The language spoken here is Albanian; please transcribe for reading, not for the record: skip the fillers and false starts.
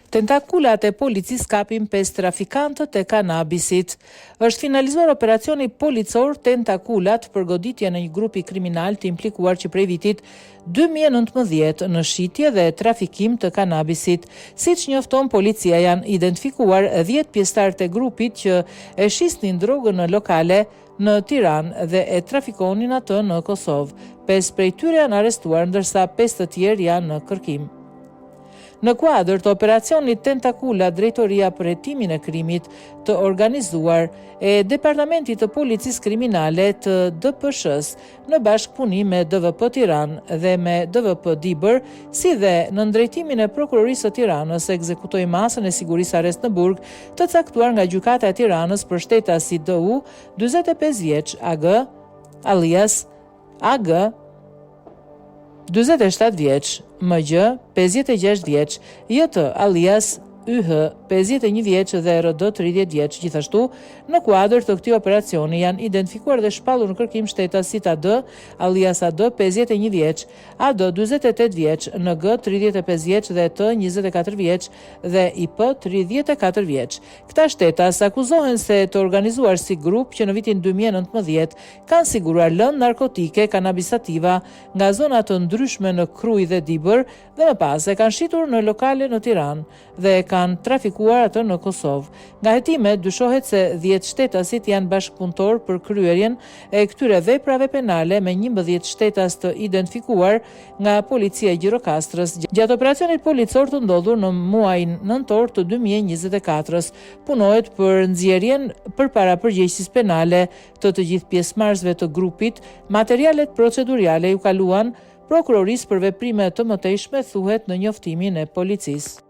Tentakulat e policisë kapin 5 trafikantët e kanabisit. Është finalizuar operacioni policor Tentakulat për goditjen e një grupi kriminal të implikuar që prej vitit 2019 në shitje dhe trafikim të kanabisit. Siç njofton policia janë identifikuar 10 pjesëtarë të grupit që e shisnin drogën në lokale në Tiranë dhe e trafikonin atë në Kosovë. 5 prej tyre janë arrestuar ndërsa 5 të tjerë janë në kërkim. Në kuadër të operacionit Tentakula, Drejtoria për Hetimin e Krimit të organizuar e Departamentit të Policisë Kriminale të DPSH-së në bashkëpunim me DVP Tiranë dhe me DVP Dibër, si dhe nën drejtimin e Prokurorisë së Tiranës ekzekutoi masën e sigurisë arrest në burg të caktuar nga Gjykata e Tiranës për shtetasit DU, 45 vjeç, AG, alias AG, 47 vjeç, MG, 56 vjeç, JT, alias YH, 51 vjeç dhe RD, 30 vjeç. Gjithashtu, në kuadër të këtij operacioni janë identifikuar dhe shpallur në kërkim shtetasit AD, alias AD, 51 vjeç, AD, 48 vjeç, NG, 35 vjeç dhe T, 24 vjeç dhe IP, 34 vjeç. Këta shtetas akuzohen se të organizuar si grup që në vitin 2019 kanë siguruar lëndë narkotike kanabis sativa nga zona të ndryshme në Krujë dhe Dibër dhe më pas e kanë shitur në lokale në Tiranë dhe e kanë trafikuar atë në Kosovë. Nga hetimet dyshohet se 10 shtetasit janë bashkëpunëtorë për kryerjen e këtyre veprave penale me 11 shtetas të identifikuar nga policia e Gjirokastrës gjatë operacionit policor të ndodhur në muajin nëntor të 2024-s. Punohet për nxjerrjen përpara përgjegjësisë penale të të gjithë pjesëmarrësve të grupit, materialet procedurale iu kaluan prokurorisë për veprime të mëtejshme, thuhet në njoftimin e policisë.